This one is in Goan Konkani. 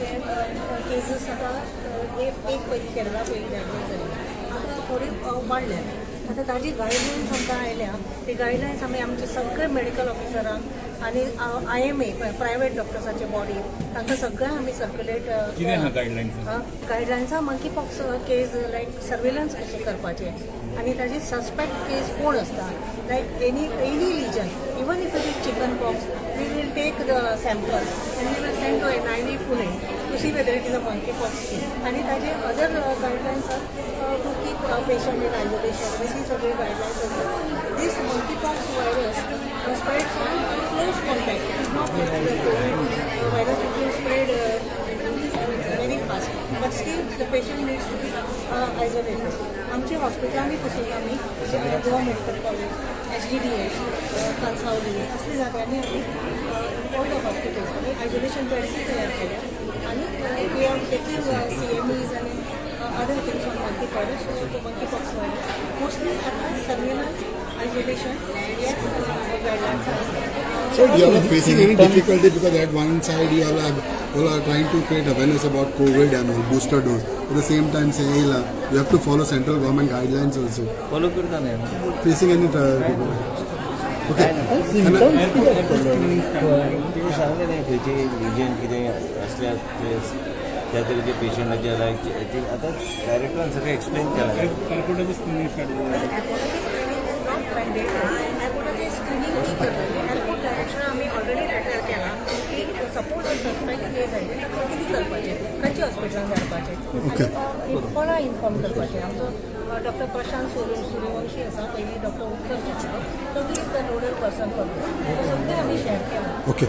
पॉक्साचे केसीस आतां एक एक पयलीं केरळा पयलीं डायग्नोज जाली, आतां थोडी वाडल्या. आतां ताजी गायडलायन्स आमकां आयल्या. ती गायडलायन्स आमी आमचे सगळे मेडिकल ऑफिसरांक आनी आयएमए, प्रायवेट डॉक्टर्साचे बॉडी, तांकां सगळ्यांक आमी सर्क्युलेट कितें आहा guidelines? गायडलायन्सां monkey pox case like surveillance कशें करपाचें आनी ताजी सस्पेक्ट केस कोण आसता, like any lesion, even if it is chicken pox, we will take the sample and we will send to NIV, Pune to see whether it is a monkey pox case. आनी ताजे other guidelines are to keep patient in isolation. ती सगळी गायडलायन्स आसा. This monkey pox virus spreads on close contact. It is not like the COVID virus, it will spread very fast. But still, the patient needs to be isolated. आमच्या हॉस्पिटलांनी पासून आमी गोवा मेडिकल कॉलेज, एसजीडीएच, कंसावली असल्या जाग्यांनी आमी ऑल the hospitals isolation बेड्सूय तयार केल्या आनी we are taking CMEs आनी other things on monkey pox, monkey pox virus. Mostly आतां सर्वेलन्स, आयसोलेशन हेच गायडलायन्स आसा. So you are facing any difficulty because at one side you all are trying to create awareness about COVID and all booster dose. At the same time, say, hey, la, you have to follow central government guidelines also. Follow करता न्ही. Facing any difficulty? Okay. Symptoms कितें आसतले तुमी सांगलें न्ही, खंयचे लिजन कितें असल्यार ते त्या तरेचे पेशंटाचे लायक ते आतां डायरेक्टरान सगळें एक्सप्लेन केलां. एअरपोर्टाची स्क्रिनींग स्टार्ट जाली. Not mandated. एअरपोर्टाचे स्क्रिनींग ती करतली. एअरपोर्ट डायरेक्शन आमी ऑलरेडी लेटर केला की सपोज सस्पेक्ट केस आयली ताका कितें करपाचें, खंयच्या हॉस्पिटलान धाडपाचें आनी कोणा इन्फॉर्म करपाचें. आमचो डॉक्टर प्रशांत सूर्यवंशी आसा, पयलीं डॉक्टर उत्कर्ष आसलो, तो is the nodal person for this. सगळें आमी शेअर केलां. Okay.